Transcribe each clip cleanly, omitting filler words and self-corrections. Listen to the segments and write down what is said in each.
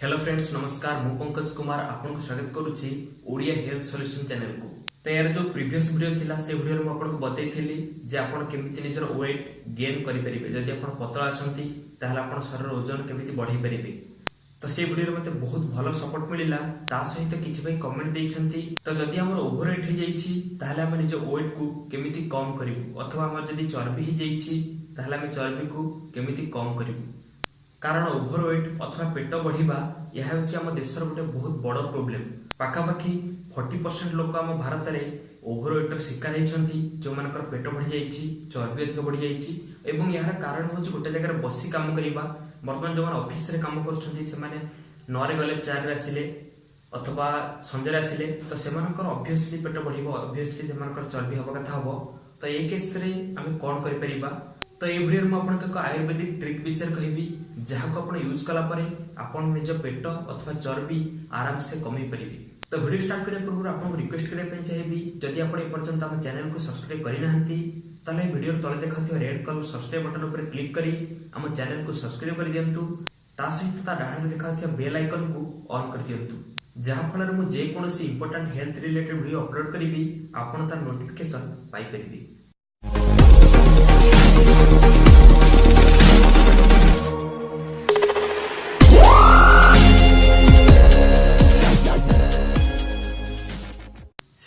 Hello friends, ନମସ୍କାର। ମୁଁ ପଙ୍କଜ କୁମାର ଆପଣଙ୍କୁ ସ୍ୱାଗତ କରୁଛି ଓଡ଼ିଆ ହେଲ୍ଥ ସଲ୍ୟୁସନ ଚ୍ୟାନେଲକୁ। ତ ଏହାର ଯୋଉ ପ୍ରିଭିୟସ୍ ଭିଡ଼ିଓ ଥିଲା, ସେ ଭିଡ଼ିଓରେ ମୁଁ ଆପଣଙ୍କୁ ବତେଇଥିଲି ଯେ ଆପଣ କେମିତି ନିଜର ୱେଟ୍ ଗେନ୍ କରିପାରିବେ। ଯଦି ଆପଣ ପତଳା ଅଛନ୍ତି, ତାହେଲେ ଆପଣ ଶରୀରର ଓଜନ କେମିତି ବଢେଇ ପାରିବେ। ତ ସେଇ ଭିଡ଼ିଓରେ ମୋତେ ବହୁତ ଭଲ ସପୋର୍ଟ ମିଳିଲା। ତା ସହିତ କିଛି ଭାଇ କମେଣ୍ଟ ଦେଇଛନ୍ତି, ତ ଯଦି ଆମର ଓଭର ୱେଟ୍ ହେଇଯାଇଛି, ତାହେଲେ ଆମେ ନିଜ ୱେଟ୍କୁ କେମିତି କମ୍ କରିବୁ, ଅଥବା ଆମର ଯଦି ଚର୍ବି ହେଇଯାଇଛି, ତାହେଲେ ଆମେ ଚର୍ବିକୁ କେମିତି କମ୍ କରିବୁ। କାରଣ ଓଭର ୱେଟ୍ ଅଥବା ପେଟ ବଢିବା, ଏହା ହେଉଛି ଆମ ଦେଶର ଗୋଟେ ବହୁତ ବଡ ପ୍ରୋବ୍ଲେମ। ପାଖାପାଖି 40% ଲୋକ ଆମ ଭାରତରେ ଓଭର ୱେଟ୍ର ଶିକାର ହେଇଛନ୍ତି, ଯେଉଁମାନଙ୍କର ପେଟ ବଢିଯାଇଛି, ଚର୍ବି ଅଧିକ ବଢିଯାଇଛି। ଏବଂ ଏହାର କାରଣ ହେଉଛି ଗୋଟେ ଜାଗାରେ ବସି କାମ କରିବା। ବର୍ତ୍ତମାନ ଯେଉଁମାନେ ଅଫିସରେ କାମ କରୁଛନ୍ତି, ସେମାନେ 9ରେ ଗଲେ, 4ରେ ଆସିଲେ ଅଥବା ସନ୍ଧ୍ୟାରେ ଆସିଲେ, ତ ସେମାନଙ୍କର ଅବଭିୟସଲି ପେଟ ବଢିବ, ଅବଭିୟସଲି ସେମାନଙ୍କର ଚର୍ବି ହବା କଥା ହବ। ତ ଏଇ କେସରେ ଆମେ କଣ କରିପାରିବା? ତ ଏଇ ଭିଡ଼ିଓରେ ମୁଁ ଆପଣଙ୍କୁ ଏକ ଆୟୁର୍ବେଦିକ ଟ୍ରିକ୍ ବିଷୟରେ କହିବି, ଯାହାକୁ ଆପଣ ୟୁଜ୍ କଲା ପରେ ଆପଣ ନିଜ ପେଟ ଅଥବା ଚର୍ବି ଆରାମସେ କମେଇ ପାରିବେ। ତ ଭିଡ଼ିଓ ଷ୍ଟାର୍ଟ କରିବା ପୂର୍ବରୁ ଆପଣଙ୍କୁ ରିକ୍ୱେଷ୍ଟ କରିବା ପାଇଁ ଚାହିଁବି, ଯଦି ଆପଣ ଏପର୍ଯ୍ୟନ୍ତ ଆମ ଚ୍ୟାନେଲକୁ ସବସ୍କ୍ରାଇବ କରିନାହାନ୍ତି, ତାହେଲେ ଏହି ଭିଡ଼ିଓର ତଳେ ଦେଖାଉଥିବା ରେଡ୍ କଲର ସବସ୍କ୍ରାଇବ ବଟନ ଉପରେ କ୍ଲିକ୍ କରି ଆମ ଚ୍ୟାନେଲକୁ ସବସ୍କ୍ରାଇବ କରିଦିଅନ୍ତୁ। ତା ସହିତ ତା ଡାହାଣରେ ଦେଖାଉଥିବା ବେଲ୍ ଆଇକନକୁ ଅନ୍ କରିଦିଅନ୍ତୁ, ଯାହାଫଳରେ ମୁଁ ଯେକୌଣସି important health related video upload କରିବି, ଆପଣ ତାର ନୋଟିଫିକେସନ ପାଇପାରିବେ।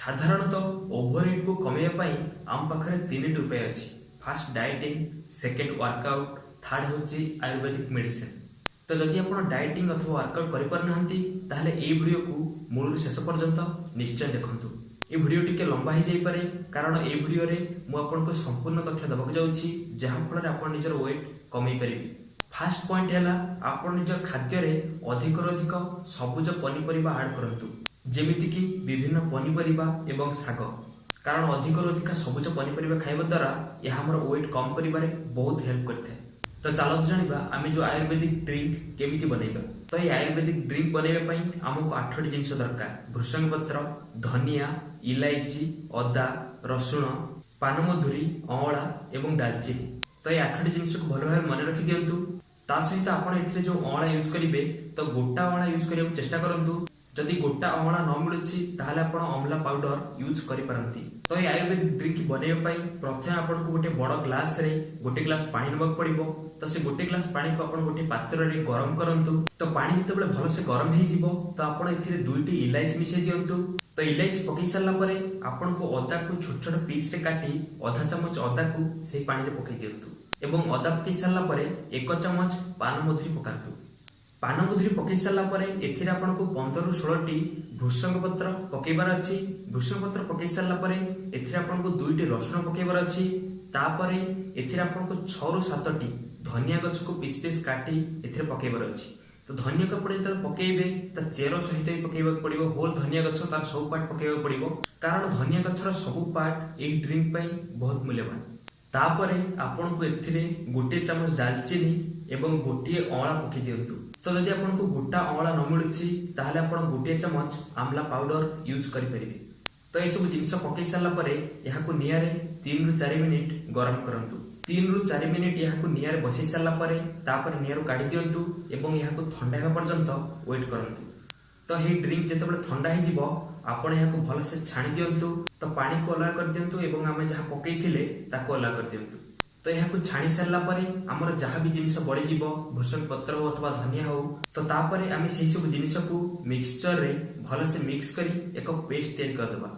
ସାଧାରଣତଃ ଓଭର କୁ କମେଇବା ପାଇଁ ଆମ ପାଖରେ ତିନିଟି ଉପାୟ ଅଛି। First dieting, second workout, third ହେଉଛି ଆୟୁର୍ବେଦିକ ମେଡିସିନ। ତ ଯଦି ଆପଣ ଡାଏଟିଂ ଅଥବା ୱାର୍କଆଉଟ୍ କରିପାରୁନାହାନ୍ତି, ତାହେଲେ ଏଇ ଭିଡ଼ିଓକୁ ମୂଳରୁ ଶେଷ ପର୍ଯ୍ୟନ୍ତ ନିଶ୍ଚୟ ଦେଖନ୍ତୁ। ଏ ଭିଡ଼ିଓ ଟିକେ ଲମ୍ବା ହେଇଯାଇପାରେ, କାରଣ ଏଇ ଭିଡ଼ିଓରେ ମୁଁ ଆପଣଙ୍କୁ ସମ୍ପୂର୍ଣ୍ଣ ତଥ୍ୟ ଦେବାକୁ ଯାଉଛି, ଯାହାଫଳରେ ଆପଣ ନିଜର ୱେଟ୍ କମେଇ ପାରିବେ। ଫାର୍ଷ୍ଟ ପଏଣ୍ଟ ହେଲା, ଆପଣ ନିଜ ଖାଦ୍ୟରେ ଅଧିକରୁ ଅଧିକ ସବୁଜ ପନିପରିବା ଆଡ୍ କରନ୍ତୁ, ଯେମିତିକି ବିଭିନ୍ନ ପନିପରିବା ଏବଂ ଶାଗ। କାରଣ ଅଧିକରୁ ଅଧିକ ସବୁଜ ପନିପରିବା ଖାଇବା ଦ୍ୱାରା ଏହା ଆମର ୱେଟ୍ କମ୍ କରିବାରେ ବହୁତ ହେଲ୍ପ କରିଥାଏ। ତ ଚାଲନ୍ତୁ ଜାଣିବା ଆମେ ଯୋଉ ଆୟୁର୍ବେଦିକ ଡ୍ରିଙ୍କ କେମିତି ବନେଇବା। ତ ଏଇ ଆୟୁର୍ବେଦିକ ଡ୍ରିଙ୍କ ବନେଇବା ପାଇଁ ଆମକୁ ଆଠଟି ଜିନିଷ ଦରକାର: ଭୃଷଙ୍ଗ ପତ୍ର, ଧନିଆ, ଇଲାଇଚି, ଅଦା, ରସୁଣ, ପାନମଧୁରୀ, ଅଁଳା ଏବଂ ଡାଲଚିନି। ତ ଏଇ ଆଠଟି ଜିନିଷକୁ ଭଲ ଭାବେ ମନେ ରଖିଦିଅନ୍ତୁ। ତା ସହିତ ଆପଣ ଏଥିରେ ଯୋଉ ଅଁଳା ୟୁଜ୍ କରିବେ, ତ ଗୋଟା ଅଁଳା ୟୁଜ୍ କରିବାକୁ ଚେଷ୍ଟା କରନ୍ତୁ। ଯଦି ଗୋଟା ଅଁଳା ନ ମିଳୁଛି, ତାହେଲେ ଆପଣ ଅମଲା ପାଉଡର ୟୁଜ୍ କରିପାରନ୍ତି। ତ ଏଇ ଆୟୁର୍ବେଦିକ ଡ୍ରିଙ୍କ ବନେଇବା ପାଇଁ ପ୍ରଥମେ ଆପଣଙ୍କୁ ଗୋଟେ ବଡ ଗ୍ଲାସରେ ଗୋଟେ ଗ୍ଲାସ ପାଣି ନେବାକୁ ପଡିବ। ତ ସେ ଗୋଟେ ଗ୍ଲାସ ପାଣିକୁ ଆପଣ ଗୋଟେ ପାତ୍ରରେ ଗରମ କରନ୍ତୁ। ତ ପାଣି ଯେତେବେଳେ ଭଲସେ ଗରମ ହେଇଯିବ, ତ ଆପଣ ଏଥିରେ ଦୁଇଟି ଇଲାଇଚି ମିଶେଇ ଦିଅନ୍ତୁ। ତ ଇଲାଇଚି ପକେଇ ସାରିଲା ପରେ ଆପଣଙ୍କୁ ଅଦାକୁ ଛୋଟ ଛୋଟ ପିସରେ କାଟି ଅଧା ଚାମଚ ଅଦାକୁ ସେଇ ପାଣିରେ ପକେଇ ଦିଅନ୍ତୁ ଏବଂ ଅଦା ପକେଇ ସାରିଲା ପରେ 1 ଚାମଚ ପାନମଧୁରୀ ପକାନ୍ତୁ। ପାନମଧୁରୀ ପକେଇ ସାରିଲା ପରେ ଏଥିରେ ଆପଣଙ୍କୁ 15ରୁ 16ଟି ଭୃଷଙ୍ଗ ପତ୍ର ପକେଇବାର ଅଛି। ଭୃଷଙ୍ଗ ପତ୍ର ପକେଇ ସାରିଲା ପରେ ଏଥିରେ ଆପଣଙ୍କୁ ଦୁଇଟି ରସୁଣ ପକେଇବାର ଅଛି। ତାପରେ ଏଥିରେ ଆପଣଙ୍କୁ 6ରୁ 7ଟି ଧନିଆ ଗଛକୁ ପିସ୍ ପିସ୍ କାଟି ଏଥିରେ ପକେଇବାର ଅଛି। ତ ଧନିଆକୁ ଆପଣ ଯେତେବେଳେ ପକେଇବେ, ତା ଚେର ସହିତ ବି ପକେଇବାକୁ ପଡିବ। ହୋଲ ଧନିଆ ଗଛ, ତାର ସବୁ ପାର୍ଟ ପକେଇବାକୁ ପଡିବ, କାରଣ ଧନିଆ ଗଛର ସବୁ ପାର୍ଟ ଏଇ ଡ୍ରିଙ୍କ ପାଇଁ ବହୁତ ମୂଲ୍ୟବାନ। ତାପରେ ଆପଣଙ୍କୁ ଏଥିରେ 1 ଚାମଚ ଡାଲଚିନି ଏବଂ ଗୋଟିଏ ଅଁଳା ପକେଇ ଦିଅନ୍ତୁ। ତ ଯଦି ଆପଣଙ୍କୁ ଗୋଟା ଅଁଳା ନ ମିଳୁଛି, ତାହେଲେ ଆପଣ 1 ଚାମଚ ଆମଲା ପାଉଡର ୟୁଜ୍ କରିପାରିବେ। ତ ଏସବୁ ଜିନିଷ ପକେଇ ସାରିଲା ପରେ ଏହାକୁ ନିଆଁରେ 3ରୁ 4 ମିନିଟ ଗରମ କରନ୍ତୁ। 3ରୁ 4 ମିନିଟ ଏହାକୁ ନିଆଁରେ ବସେଇ ସାରିଲା ପରେ ତାପରେ ନିଆଁରୁ କାଢି ଦିଅନ୍ତୁ ଏବଂ ଏହାକୁ ଥଣ୍ଡା ହେବା ପର୍ଯ୍ୟନ୍ତ ୱେଟ୍ କରନ୍ତୁ। ତ ଏହି ଡ୍ରିଙ୍କ ଯେତେବେଳେ ଥଣ୍ଡା ହେଇଯିବ, ଆପଣ ଏହାକୁ ଭଲସେ ଛାଣି ଦିଅନ୍ତୁ। ତ ପାଣିକୁ ଅଲଗା କରିଦିଅନ୍ତୁ ଏବଂ ଆମେ ଯାହା ପକେଇଥିଲେ ତାକୁ ଅଲଗା କରିଦିଅନ୍ତୁ। ତ ଏହାକୁ ଛାଣି ସାରିଲା ପରେ ଆମର ଯାହା ବି ଜିନିଷ ବଳିଯିବ, ଭୃଷଙ୍ଗ ପତ୍ର ହଉ ଅଥବା ଧନିଆ ହଉ, ତ ତାପରେ ଆମେ ସେହି ସବୁ ଜିନିଷକୁ ମିକ୍ସଚରରେ ଭଲସେ ମିକ୍ସ କରି ଏକ ପେଷ୍ଟ ତିଆରି କରିଦେବା।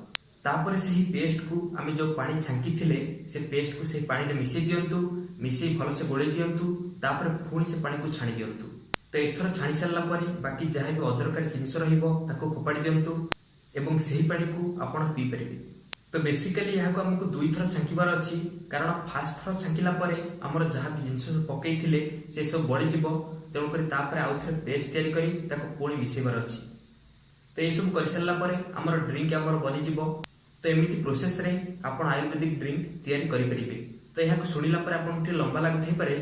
ତାପରେ ସେହି ପେଷ୍ଟକୁ ଆମେ ଯୋଉ ପାଣି ଛାଙ୍କିଥିଲେ, ସେ ପେଷ୍ଟକୁ ସେହି ପାଣିରେ ମିଶେଇ ଦିଅନ୍ତୁ। ମିଶେଇ ଭଲସେ ଗୋଳେଇ ଦିଅନ୍ତୁ। ତାପରେ ପୁଣି ସେ ପାଣିକୁ ଛାଣି ଦିଅନ୍ତୁ। ତ ଏଥର ଛାଣି ସାରିଲା ପରେ ବାକି ଯାହା ବି ଅଦରକାରୀ ଜିନିଷ ରହିବ, ତାକୁ ଫୋପାଡ଼ି ଦିଅନ୍ତୁ ଏବଂ ସେହି ପାଣିକୁ ଆପଣ ପିଇପାରିବେ। ତ ବେସିକାଲି ଏହାକୁ ଆମକୁ ଦୁଇଥର ଛାଙ୍କିବାର ଅଛି, କାରଣ ଫାଷ୍ଟ ଥର ଛାଙ୍କିଲା ପରେ ଆମର ଯାହା ବି ଜିନିଷ ସବୁ ପକେଇଥିଲେ, ସେ ସବୁ ବଳିଯିବ। ତେଣୁକରି ତାପରେ ଆଉ ଥରେ ପେଷ୍ଟ ତିଆରି କରି ତାକୁ ପୁଣି ମିଶେଇବାର ଅଛି। ତ ଏସବୁ କରିସାରିଲା ପରେ ଆମର ଡ୍ରିଙ୍କ ଆମର ବନିଯିବ। ତ ଏମିତି ପ୍ରୋସେସରେ ଆପଣ ଆୟୁର୍ବେଦିକ ଡ୍ରିଙ୍କ ତିଆରି କରିପାରିବେ। ତ ଏହାକୁ ଶୁଣିଲା ପରେ ଆପଣଙ୍କୁ ଟିକେ ଲମ୍ବା ଲାଗୁଥାଇପାରେ,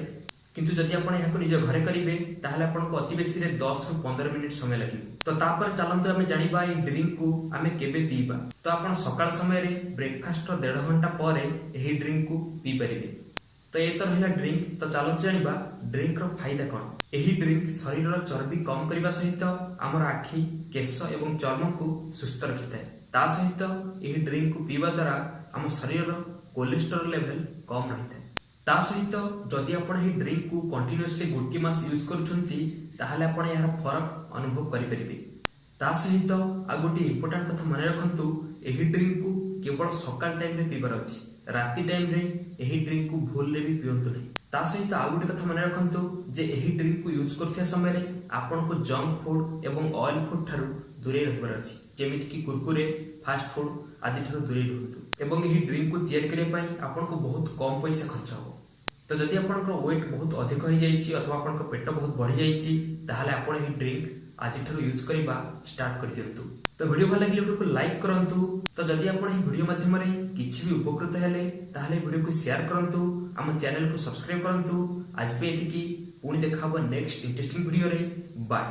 କିନ୍ତୁ ଯଦି ଆପଣ ଏହାକୁ ନିଜ ଘରେ କରିବେ, ତାହେଲେ ଆପଣଙ୍କୁ ଅତି ବେଶୀରେ 10ରୁ 15 ମିନିଟ ସମୟ ଲାଗିବ। ତ ତାପରେ ଚାଲନ୍ତୁ ଆମେ ଜାଣିବା ଏଇ ଡ୍ରିଙ୍କକୁ ଆମେ କେବେ ପିଇବା। ତ ଆପଣ ସକାଳ ସମୟରେ ବ୍ରେକଫାଷ୍ଟର ଦେଢ଼ ଘଣ୍ଟା ପରେ ଏହି ଡ୍ରିଙ୍କକୁ ପିଇପାରିବେ। ତ ଏ ତ ରହିଲା ଡ୍ରିଙ୍କ। ତ ଚାଲନ୍ତୁ ଜାଣିବା ଡ୍ରିଙ୍କର ଫାଇଦା କ'ଣ। ଏହି ଡ୍ରିଙ୍କ ଶରୀରର ଚର୍ବି କମ କରିବା ସହିତ ଆମର ଆଖି, କେଶ ଏବଂ ଚର୍ମକୁ ସୁସ୍ଥ ରଖିଥାଏ। ତା ସହିତ ଏହି ଡ୍ରିଙ୍କକୁ ପିଇବା ଦ୍ୱାରା ଆମ ଶରୀରର କୋଲେଷ୍ଟ୍ରଲ ଲେଭେଲ କମ ରହିଥାଏ। ତା ସହିତ ଯଦି ଆପଣ ଏହି ଡ୍ରିଙ୍କକୁ କଣ୍ଟିନ୍ୟୁଅସଲି ଗୋଟିଏ ମାସ ୟୁଜ୍ କରୁଛନ୍ତି, ତାହେଲେ ଆପଣ ଏହାର ଫରକ ଅନୁଭବ କରିପାରିବେ। ତା ସହିତ ଆଉ ଗୋଟିଏ ଇମ୍ପୋର୍ଟାଣ୍ଟ କଥା ମନେ ରଖନ୍ତୁ, ଏହି ଡ୍ରିଙ୍କକୁ କେବଳ ସକାଳ ଟାଇମରେ ପିଇବାର ଅଛି। ରାତି ଟାଇମରେ ଏହି ଡ୍ରିଙ୍କକୁ ଭୁଲରେ ବି ପିଅନ୍ତୁ ନାହିଁ। ତା ସହିତ ଆଉ ଗୋଟେ କଥା ମନେ ରଖନ୍ତୁ ଯେ ଏହି ଡ୍ରିଙ୍କକୁ ୟୁଜ୍ କରୁଥିବା ସମୟରେ ଆପଣଙ୍କୁ ଜଙ୍କ ଫୁଡ ଏବଂ ଅଏଲ ଫୁଡ ଠାରୁ ଦୂରେଇ ରହିବାର ଅଛି, ଯେମିତିକି କୁରକୁରେ, ଫାଷ୍ଟ ଫୁଡ ଆଦି ଠାରୁ ଦୂରେଇ ରୁହନ୍ତୁ। ଏବଂ ଏହି ଡ୍ରିଙ୍କକୁ ତିଆରି କରିବା ପାଇଁ ଆପଣଙ୍କୁ ବହୁତ କମ ପଇସା ଖର୍ଚ୍ଚ ହେବ। ତ ଯଦି ଆପଣଙ୍କର ୱେଟ୍ ବହୁତ ଅଧିକ ହେଇଯାଇଛି ଅଥବା ଆପଣଙ୍କ ପେଟ ବହୁତ ବଢିଯାଇଛି, ତାହେଲେ ଆପଣ ଏହି ଡ୍ରିଙ୍କ ଆଜିଠାରୁ ୟୁଜ୍ କରିବା ଷ୍ଟାର୍ଟ କରିଦିଅନ୍ତୁ। ତ ଭିଡିଓ ଭଲ ଲାଗିଲେ ଭିଡିଓକୁ ଲାଇକ୍ କରନ୍ତୁ। ତ ଯଦି ଆପଣ ଏହି ଭିଡିଓ ମାଧ୍ୟମରେ କିଛି ବି ଉପକୃତ ହେଲେ, ତାହେଲେ ଭିଡିଓକୁ ସେୟାର କରନ୍ତୁ, ଆମ ଚ୍ୟାନେଲକୁ ସବସ୍କ୍ରାଇବ କରନ୍ତୁ। ଆଜି ପାଇଁ ଏତିକି। ପୁଣି ଦେଖା ହବ ନେକ୍ସଟ ଇଣ୍ଟରେଷ୍ଟିଂ ଭିଡିଓରେ। ବାଏ।